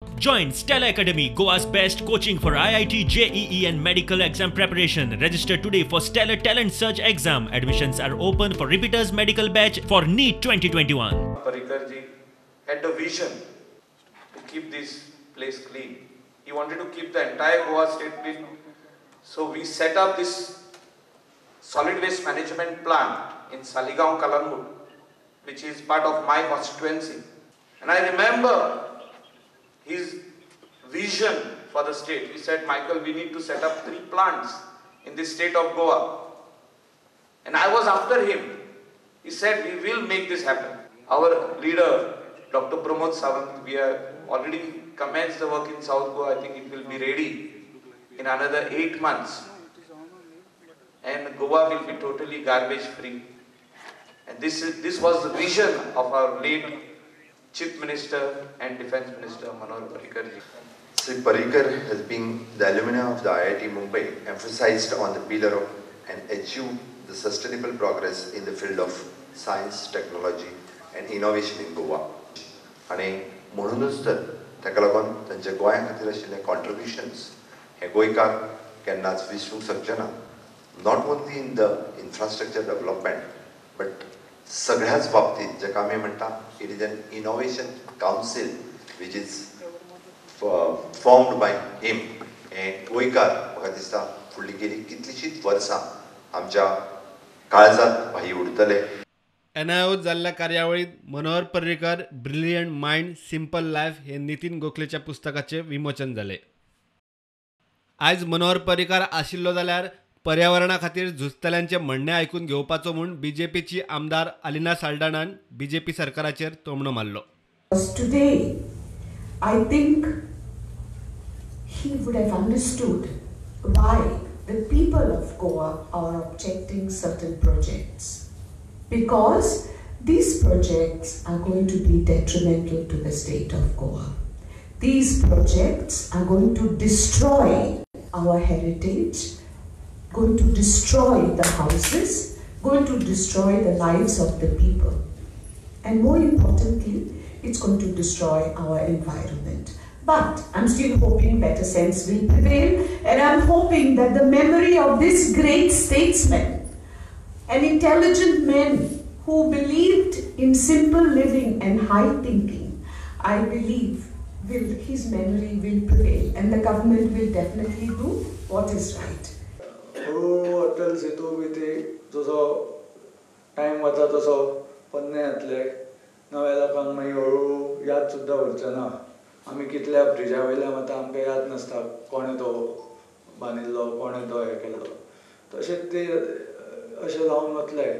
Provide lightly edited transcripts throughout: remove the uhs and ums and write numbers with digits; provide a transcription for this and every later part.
Join Stella Academy, Goa's best coaching for IIT, JEE and medical exam preparation. Register today for Stellar Talent Search exam. Admissions are open for repeaters medical batch for NEET 2021. Parrikar ji had the vision to keep this place clean. He wanted to keep the entire Goa state clean. So we set up this solid waste management plant in Saligao, Calangute, which is part of my constituency. And I remember his vision for the state. He said, Michael, we need to set up 3 plants in the state of Goa. And I was after him. He said, we will make this happen. Our leader, Dr. Pramod Sawant, we have already commenced the work in South Goa. I think it will be ready in another 8 months. And Goa will be totally garbage free. And this was the vision of our late Chief Minister and Defense Minister Manohar Parrikar ji. Sri Parrikar has been the alumni of the IIT Mumbai, emphasized on the pillar of and achieve the sustainable progress in the field of science, technology and innovation in Goa. आनी म्हणूनच तर ताका लागून तांच्या गोंया खातीर आशिल्ले कॉन्ट्रिब्युशन्स हे गोंयकार केन्नाच विसरूंक शकचे ना. Not only in the infrastructure development but सगळ्याच बाबतीत जाका आमी म्हणटा it is an innovation council which is formed by him. हें गोंयकार म्हाका दिसता फुडली गेली कितलींशींच वर्सां आमच्या काळजांत भाई उरतले. एनआयओत जाल्ल्या कार्यावळीत Manohar Parrikar brilliant mind simple life हे नितीन गोखलेच्या पुस्तकाचे विमोचन जाले. आयज मनोहर पर्रीकार आशिल्लो जाल्यार पर्यावरणा खातीर झुजतल्यांचें म्हणणें आयकून घेवपाचो म्हूण बीजेपीची आमदार अलिना साल्डाणान बीजेपी सरकाराचेर तोमणो मारलो. Today, I think he would have understood why the people of Goa are objecting certain projects. Because these projects are going to be detrimental to the state of Goa. These projects are going to destroy our heritage, going to destroy the houses, going to destroy the lives of the people. And more importantly, it's going to destroy our environment. But I'm still hoping better sense will prevail, and I'm hoping that the memory of this great statesman, an intelligent man who believed in simple living and high thinking, I believe his memory will prevail, and the government will definitely do what is right. हळूहळू अटल सेतू बी ते जसो time वता तसो पोन्ने जातले, नव्या लोकांक मागीर हळूहळू याद सुद्दां उरचे ना. आमी कितल्या ब्रिजा वयल्यान वता आमकां याद नासता कोणें तो बांदिल्लो, कोणें तो हें केल्लो. तशेंच ते अशें जावन वतले.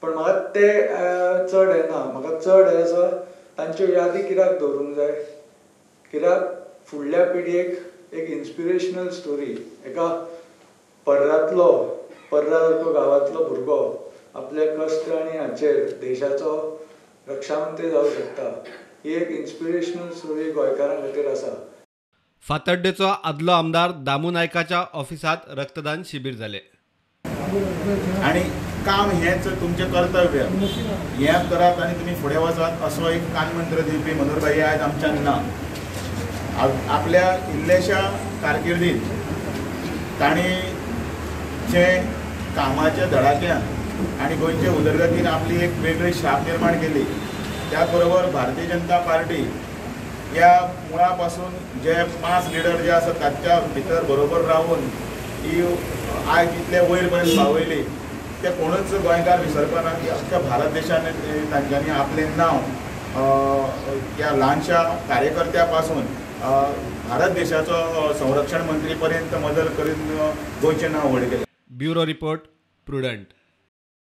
पण म्हाका ते चड हें ना, म्हाका चड हें आसा तांच्यो यादी कित्याक दवरूंक जाय, कित्याक फुडल्या पिळगेक एक इन्स्पिरेशनल स्टोरी, एका पर्रांतलो पर्रा सारको गांवांतलो भुरगो आपले कश्ट आनी हाचेर देशाचो रक्षामंत्री जावंक शकता, ही एक इन्स्पिरेशनल स्टोरी गोंयकारां खातीर आसा. फातर्डेचो आदलो आमदार दामू नायकाच्या ऑफिसांत रक्तदान शिबीर जालें. आनी काम हेंच तुमचें कर्तव्य, हें करात आनी तुमी फुडें वचात असो एक कानमंत्र दिवपी मनोहरभाई आयज आमच्यान ना. आपल्या इल्ल्याशा कारकिर्दीत तांणी जे कामाच्या धडाक्यान आनी गोंयचे उदरगतीन आपली एक वेगळी छाप निर्माण केली. त्याच बरोबर भारतीय जनता पार्टी ह्या मुळा पासून जे 5 लिडर जे आसात तांच्या भितर बरोबर रावन ही आयज इतले वयर पर्यंत पावयली. ते कोणूच गोंयकार विसरपाना की अख्ख्या भारत देशान तांच्यांनी आपलें नांव ह्या ल्हानशा कार्यकर्त्या पासून भारत देशाचो संरक्षण मंत्री पर्यंत मदल करून गोंयचें नांव व्हड केलें. Bureau report, Prudent.